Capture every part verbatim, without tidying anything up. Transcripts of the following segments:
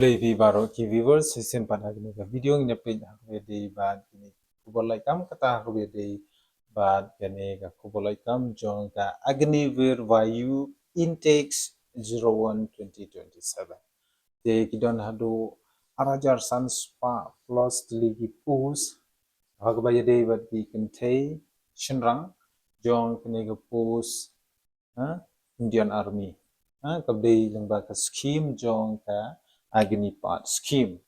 Khublei phi baroh ki viewers, shisien pat ha kane ka video ngin ïa peit ha kaba ïadei bad kine ki khubor laitkam, kata ha kaba ïadei bad kane ka khubor laitkam jong ka Agniveer Vayu Intake zero one twenty twenty-seven. Te ki don haduh ar hajar san spah plus tylli ki post ha kaba ïadei bad ki kynthei shynrang jong kane ka post, ha, Indian Army, ha, kaba dei lyngba ka scheme jong ka Agnipath scheme.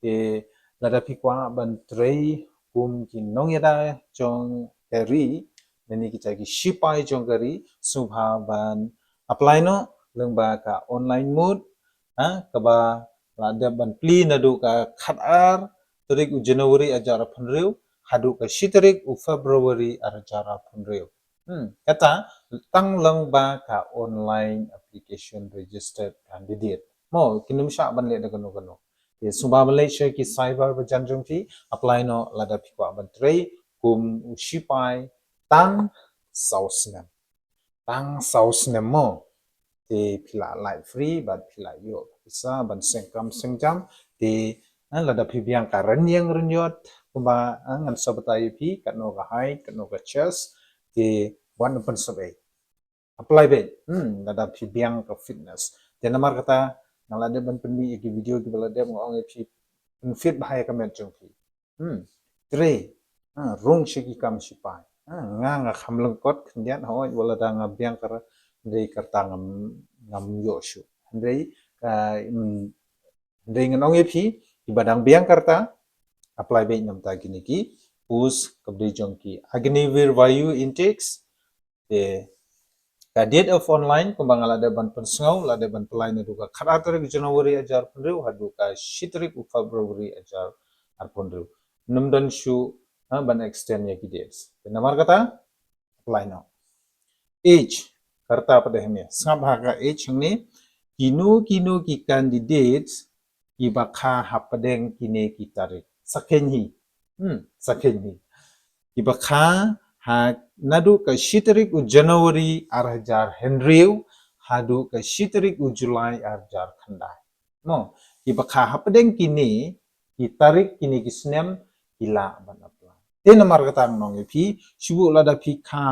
Te lada phi kwah ban trei kum ki nongïada jong ka ri, lane kita ki shipai jong ka ri, sngewbha ban apply noh lyngba ka online mode, ha, kaba la dep ban plie naduh ka khatar tarik u January hajar arphew hynriew haduh ka shi tarik u February hajar arphew hynriew. Hmm, kata tang lyngba ka online application registered candidate. Mo, kin ym shah ban leh da kano kano. Te sngewbha ban leit sha ki cyber ba jan jong phi, apply noh lada phi kwah ban trei kum u shipai tang saw snem. Tang saw snem mo. Te phi lah lait free bad phi lah ïoh pisa ban seng kam seng jam. Te, eh, lada phi biang ka rynïeng rynïot kumba, eh, ngan sa batai ïa phi katno ka height, katno ka chest. Te wat nym pynsep ei, apply beit. Hmm, lada phi biang ka fitness. Te namar kata nga la dep ban pynmih ïa ki video kiba la dep, nga ong ïa phi, pynfit bha ïa ka met jong phi. Hmm. Trei. Ha, rung sha ki kam shipai. Ha, nga, nga kham lyngkot khyndiat, hooid, wat lada nga biang ka ra, hynrei kata ngam, ngam ïoh shuh. Hynrei, ah, hmm, hynrei ngan ong ïa phi, kiba dang biang ka rta, apply beit na bynta kine ki post kaba dei jong ki Agniveer Vayu Intake. Te ka date of online kumba nga la dep ban pynsngew, la dep ban plie naduh ka khatar tarik January hajar arphew hynriew haduh ka shi tarik u February hajar arphew hynriew. Nym don shuh, ha, ban extend ïa ki dates. Te namar kata, apply noh. Age, ka rta pat hangne. Sngap ha ka age hangne, kino kino ki candidates kiba kha hapdeng kine ki tarik. Sa kheiñ hi. Hmm, sa kheiñ hi. Kiba kha ha naduh ka shi tarik u January ar hajar hynriew haduh ka shi tarik u July ar hajar khyndai. Mo, kiba kha hapdeng kine ki tarik, kine ki snem, ki lah ban apply. Te namar kata ngan ong ïa phi, shu lada phi kha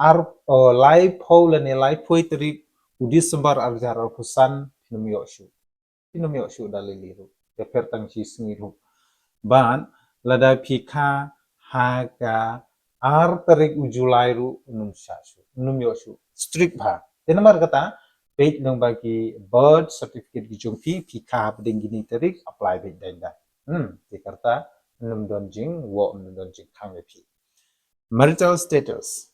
ar, oh, laiphew lane laiphew tarik u December ar hajar arphew san, phin ym ïoh shuh. Phin ym ïoh shuh da lei lei ruh. Ïa pher tang shi sngi ruh. Bad lada phi kha ha ka ar tarik u July ruh, nym shah shuh, nym ïoh shuh. Strict bha. Te namar kata, peit lyngba ki birth certificate ki jong phi, phi kha hapdeng kine ki tarik, apply beit dang dang. Hmm, te ka rta, nym don jingwoh, nym don jingkhang ïa phi. Marital status.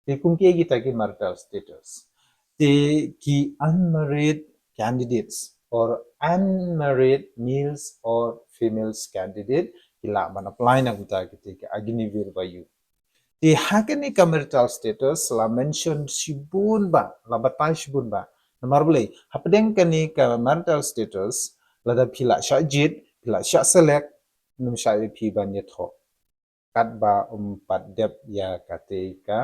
Te kum kiei kita ki marital status? Te ki unmarried candidates or unmarried males or females candidate ki lah ban apply na kita, kita ki Agniveer Vayu. Te ha kane ka marital status la mention shibun bha, la batai shibun bha. Namar balei, hapdeng kane ka marital status, lada phi la shah jied, phi la shah select, nym shah ïa phi ban ïathoh katba ym pat dep ïa katei ka,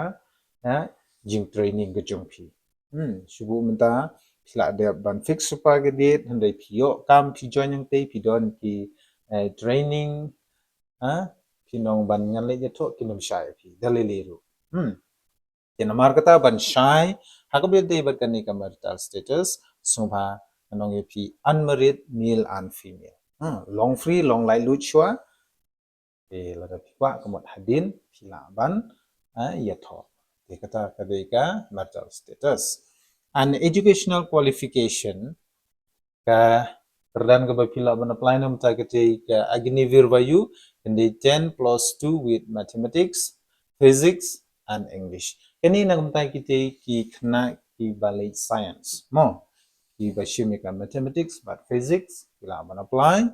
ha, jingtraining ka jong phi. Hmm, shu mynta phi la dep ban fix supa ka date, hynrei phi ïoh kam, phi join hangtei, phi don ki, eh, training, ha, phi nong ban ngan leit ïathoh, kin ym shah ïa phi da lei lei ruh. Hmm. Te namar kata ban shai ha kaba ïadei bad kane ka marital status, sngewbha ngan ong ïa phi unmarried male and female. Hmm, long free, long laitluid shuwa. Te lada phi kwah ka mut hadien phi lah ban, eh, ïathoh. Te kata ka dei ka marital status. And educational qualification, ka kyrdan kaba phi lah ban apply na bynta katei ka Agniveer Vayu, kan dei ten plus two with mathematics, physics and English. Kane na bynta kitei ki khynnah kiba leit science. Mo, kiba shim ïa ka mathematics bad physics, ki lah ban apply.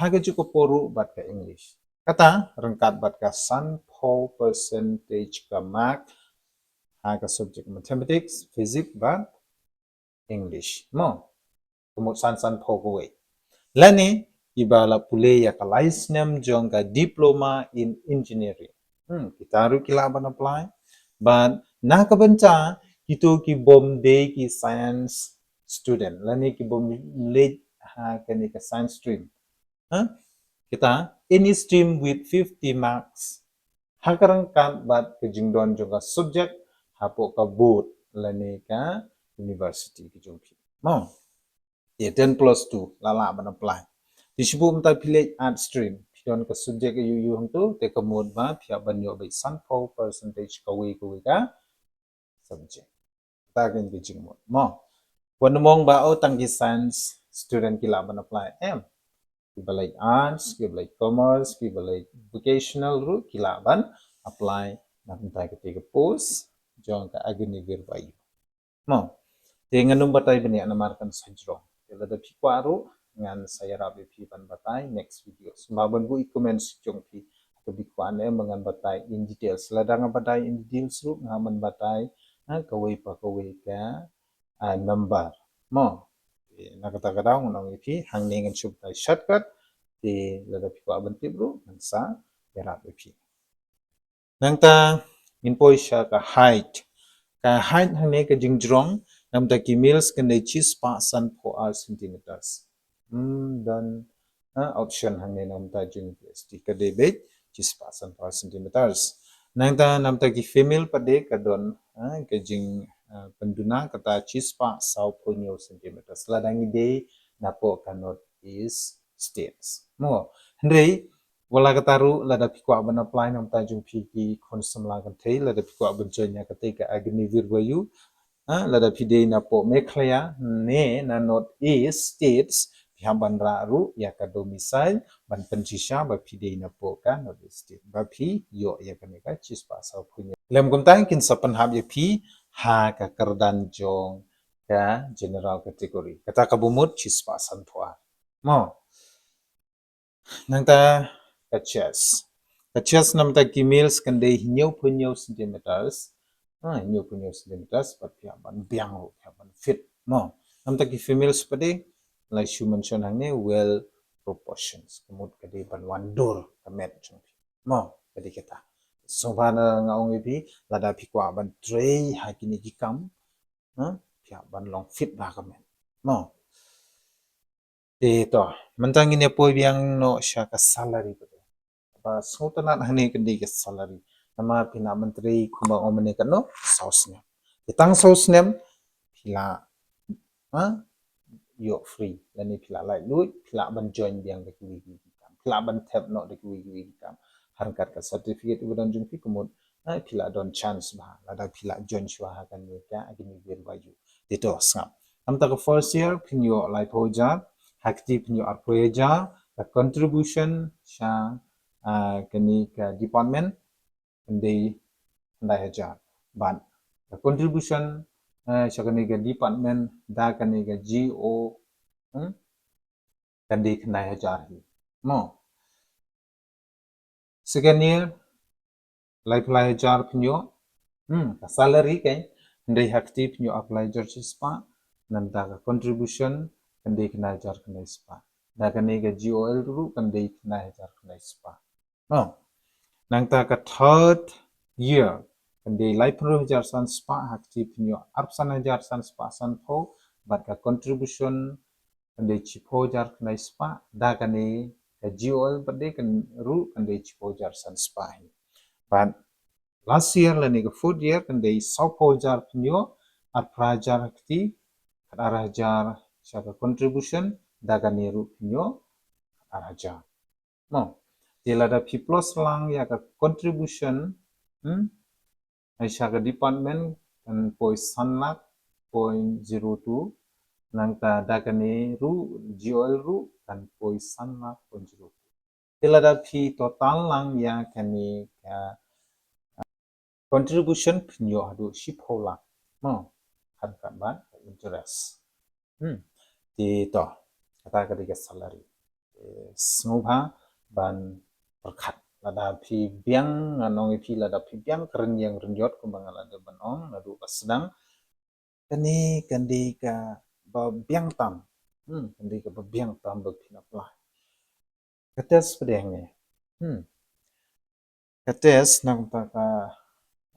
Ha kajuh ka por ruh bad ka English. Kata ryngkat bad ka sanphew percentage ka mark ha ka subject mathematics, physics bad English. Mo, ka mut san, sanphew kawei. Lane kiba la pule ïa ka lai snem jong ka diploma in engineering. Hmm, kita ruh ki lah ban apply. Bad na ka bynta kito ki bym dei ki science student lane ki bym leit ha kane ka science stream. Ha? Kita, any stream with fifty marks. Ha ka rangkat bad ka jingdon jong ka subject hapoh ka board lane ka university ka jong phi. Mo. Te ten plus two la lah ban apply. Te shu buh mynta phi leh art stream, phi don ka subject ïa u ïa u hangto, te ka mut ba phi hap ban ïoh beit sanphew percentage kawei kawei ka subject. Kata ka jingmut. Mo. Wat nym ong ba oh tang ki science student ki lah ban apply. Em. Kiba leh arts, kiba leh commerce, kiba leh vocational ruh ki lah ban apply na bynta kata ka post jong ka Agniveer Vayu. Mo. Te ngan nym batai bniah namar kan sa jrong. Te lada phi kwah ruh ngan sa ïarap ïa phi ban batai next video. Sngewbha ban buh ïa comment section jong phi. Te phi kwah ne em ba ngan batai in details. Lada nga batai in details ruh nga hap ban batai, ha, kawei pa kawei ka, ah, number. Mo. Te na kata ka daw ngan ong ïa phi hangne ngan shu batai shortcut. Te lada phi kwah ban tip ruh ngan sa ïarap ïa phi. Nangta ngin poi sha ka height. Ka height hangne ka jingjrong, na bynta ki males kan dei shispah sanphew ar centimeters. Hmm, don, ha, option hangne na bynta jong P S T ka dei beit shispah sanphew ar centimeters. Nangta na bynta ki female pat de ka don, ha, ka jing, ha, pynduna kata shispah sawphew hynñiew centimeters. Lada ngi dei napoh ka North East States. Mo, hynrei wat la katta ruh, lada phi kwah ban apply na bynta jong phi ki khun samla kynthei, lada phi kwah ban join ïa katei ka Agniveer Vayu, ha, lada phi dei napoh Meghalaya ne na North East States, phi hap ban rah ruh ïa ka domicile ban pynshisha ba phi dei napoh ka North East State ba phi ïoh ïa kane ka shispah sawphew hynñiew. Lem kumta kin sa pynhap ïa phi ha ka kyrdan jong ka general category. Kata kaba mut shispah sanphew ar. Mo. Nangta ka chest. Ka chest na bynta ki males kan dei hynñiewphew hynñiew centimeters. Ha, hynñiewphew hynñiew centimeters, bad phi hap ban biang ruh, phi hap ban fit. Mo. Na bynta ki females pat de, la shu mention hangne well proportions. Ka mut ka dei ban wan dur ka met jong phi. Mo, ka dei kata. Sngewbha nga ong ïa phi, lada phi kwah ban trei ha kine ki kam, ha, phi hap ban long fit bha ka met. Mo. Te to, mynta ngin ïa poi biang noh sha ka salary pat de. Ba sngewtynnat hangne ka dei ka salary. Namar phi nang ban trei kumba ong mynne katno, saw snem. Te tang saw snem, phi lah, ha, ïoh free. Lane phi lah laitluid, phi lah ban join biang da kiwei kiwei ki kam. Phi lah ban thep noh da kiwei kiwei ki kam. Ha ryngkat ka certificate ba don jong phi ka mut, ha, phi lah don chance bha. Lada phi lah join shuwa ha kane ka Agniveer Vayu. Te to, sngap. Na bynta ka first year, phin ïoh laiphew hajar, ha kti phin ïoh arphew hajar, ka contribution sha, ah, kane ka department, kan dei khyndai hajar. Bad ka contribution, eh, sha kane ka department, da kane ka G O, hmm, kan dei khyndai hajar hi. Mo. Second year, laiphew lai hajar phin ïoh. Hmm, ka salary kan, hynrei ha kti phin ïoh arphew lai hajar shispah, nangta ka contribution, kan dei khyndai hajar khyndai spah. Da kane ka G O L ruh, kan dei khyndai hajar khyndai spah. Oh. Nangta ka third year, kan dei laiphew hajar san spah, ha kti phin ïoh arphew san hajar san spah sanphew, bad ka contribution, kan dei shiphew hajar khyndai spah, da kane ka G O L pat de kan ruh kan dei shiphew hajar san spah hi. Bad last year lane ka fourth year kan dei sawphew hajar phin ïoh, arphew hajar ha kti, khatar hajar sha ka contribution, da kane ruh phin ïoh khatar hajar. Mo. Te lada phi plus lang ïa ka contribution, hmm, ha sha ka department kan poi san lak point zero two, nangta da kane ruh G O L ruh kan poi san lak point zero two. Te lada phi total lang ïa kane ka contribution phin ïoh haduh shiphew lak. Mo, ha ryngkat bad interest. Hmm. Te to, kata ka dei ka salary. Te sngewbha ban pyrkhat. Lada phi biang, ngan ong ïa phi lada phi biang ka rynïeng rynïot kumba nga la dep ban ong naduh ba sdang. Kane kan dei kaba biang tam. Hmm, kan dei kaba biang tam ba phin apply. Ka test pat de hangne. Hmm. Ka test na ka bynta ka,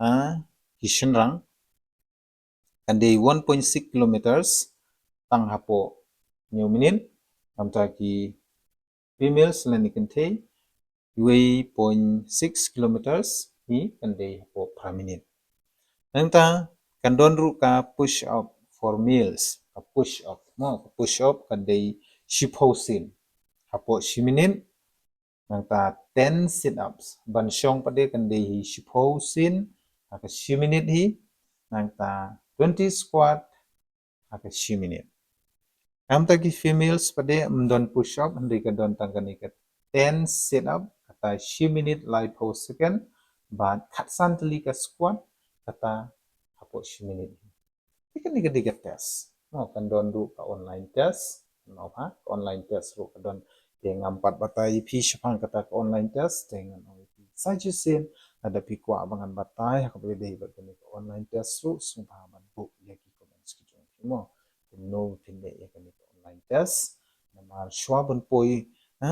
ah, ki shynrang kan dei one point six kilometers tang hapoh hynñiew minit, Namta ki females lane kynthei, wei point six kilometers hi kan dei hapoh phra minit. Nangta kan don ruh ka push up for males, ka push up. Mo, ka push up kan dei shiphew sien hapoh shi minit. Nangta ten sit ups ban shong pat de kan dei hi shiphew sien ha ka shi minit hi. Nangta twenty squat ha ka shi minit. Namta ki females pat de ym don push up, hynrei ka don tang kane ka ten sit up, kata shi minit laiphew second, bad khatsan tylli ka squat, kata hapoh shi minit. Te kane ka dei ka test. Mo, kan don ruh ka online test. Mo, ha, ka online test ruh ka don. Te ngam pat batai ïa phi shaphang kata ka online test, te ngan ong ïa phi sa shisien, lada phi kwah ba ngan batai ha kaba ïadei bad kane ka online test ruh, sngewbha ban buh ïa ki comments ki jong phi mo. Kumno phin leh ïa kane ka online test. Namar shuwa ban poi, ha,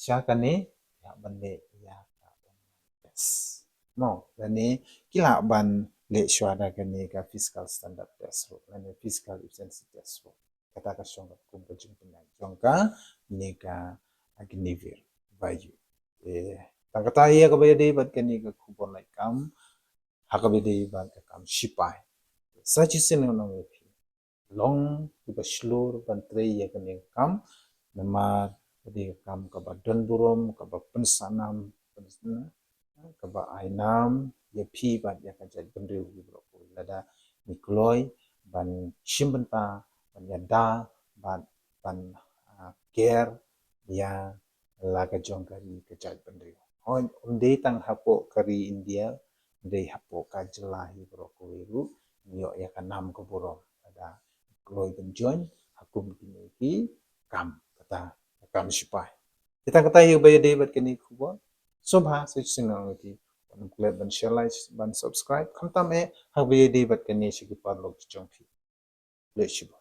sha kane, ïa ban leh ïa ka online test. Mo, lane ki lah ban leh shuwa da kane ka physical standard test ruh, lane physical efficiency test ruh. Kata ka shong kat kum ka jingpynïaid jong kane ka Agniveer Vayu. Eh, tang kata ïa kaba ïadei bad kane ka khubor lait kam, ha kaba ïadei bad ka kam shipai. Sa shisien ngan ong ïa phi, long kiba shlur ban trei ïa kane ka kam. Namar ka dei ka kam kaba don burom, kaba pynsahnam, pynsahnam, kaba ai nam ïa phi bad ïa ka jaitbynriew hi baroh kawei. Lada ngi kloi ban shim bynta, ban ïada bad ban, ah, care ïa la ka jong ka ri ka jaitbynriew. Hooid, ym dei tang hapoh ka ri India, ym dei hapoh ka jylla hi baroh kawei ruh, ngi ïoh ïa ka nam ka burom lada ngi kloi ban join ha kum kine ki kam, kata ka kam shipai. Te tang kata ïa kaba ïadei bad kane ka khubor. Sngewbha sa shisien ngan ong ïa phi, ban klet, ban share, like, ban subscribe, khamtam eh ha kaba ïadei bad kane sha ki paralok ki jong phi. Khublei shibun.